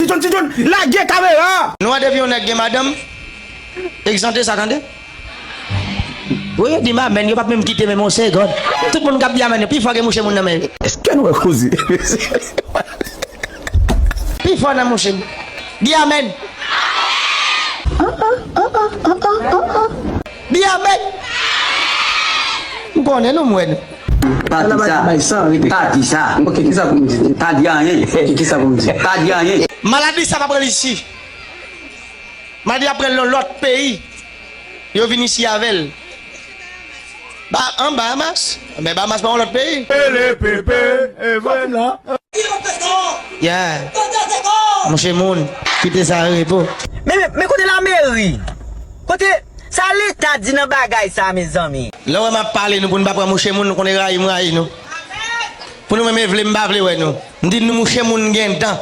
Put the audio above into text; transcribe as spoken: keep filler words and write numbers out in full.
John Ti John, lage kamera! Nou wè depi yon nèg gen madanm, egzante sa tande. Wi, yo di m amèn, yo p ap menm kite menm yon segonn. Tout moun k ap di amèn yo pi fò ke mouche moun nan men yo. Èske nou wè koze? Pi fò nan mouche m. Di amèn. Di amèn. M konnen nou, m wè nou. Pa di sa. Pa di sa. Ok, kisa pou m di? Pa di anyen. Kisa pou m di? Pa di anyen. Maladi sa pa pran l isi. Maladi ap pran l nan lòt peyi. Yo vin isi avè l. Ba, an Bahamas. Men Bahamas pa yon lòt peyi. Pele pepe, e vre la. Yeah. Mouche moun, kite sa repo. Men, men, men kote lameri? Kote sa leta di nan bagay sa, mezanmi? Lè w wè m ap pale nou pou n pa pran mouche moun, nou konnen rayi m rayi nou. Pou nou menm e vle m pa vle wè nou. M di nou mouche moun gen dan.